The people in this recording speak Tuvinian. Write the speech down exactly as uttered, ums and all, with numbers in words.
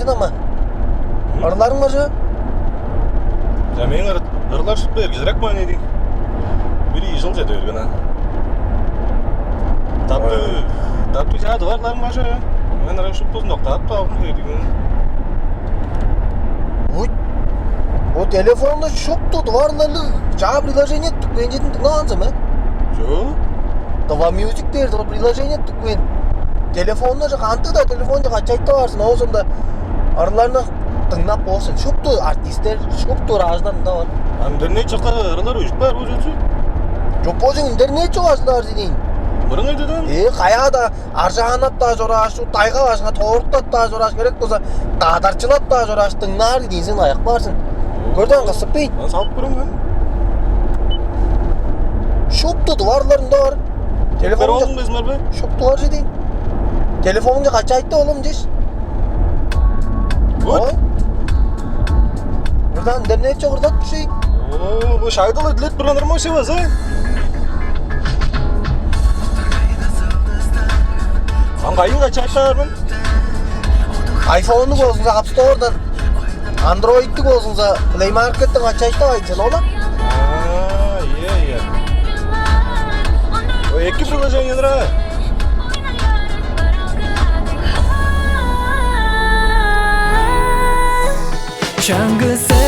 Ама. Ырларың бар чүве? За, мээң ыр-, ырлар шупту эргижирек маан эдиң. Бир ийи чыл чеде берген, а. Таптыг, ой, таптыг чаа тыва ырларың бар чүве? Мен ырай шуптузун доктаап каалдым дедим. Ой. Бо телефонда шупту тыва ырларлыг чаа приложение түкпээн чедин дыңнаан сен бе? Чүү? Тыва Мьюзик дээр тыва приложение түкпээн. Телефонда же кантыг-даа телефонче качайтып аар сен, оозунда ырларны дыңнап боор сен. Шупту артисттер, шупту ыраажылар ында бар. А интернет чокта ырлар үжүп каар болчу чү? Чок болчуң, интернет чок ажылаар сен дейн. Мырыңай деден? Э, каяада аржаанап-даа чорааш, тайга бажыңа тооруктап-даа чорааш, керек болза, кадарчылап-даа чорааш, дыңнаар кижиң сен, аяк баар сен. Көрдүң, кыстып бейн. Аны салып көрөң мен. Шупту тыва ырлар ында бар. Телефон. Бер оолуң безин бар бе? Шупту бар же дейн. Телефонуңче качайтты, оолум, дээш. Вот. Ой. Мырдан интернет чок ырдат бишей. Оо, бо шагдылар дилеп турганнар ма ше база? Ам кайын качайттаар мен? Айфоннуг болзуңза, App Store-дан, андроидтиг болзуңза, Play Market-тен качайттавайн сен, ола? А, ие, ие. О, эки приложениелер, а? Чаңгыс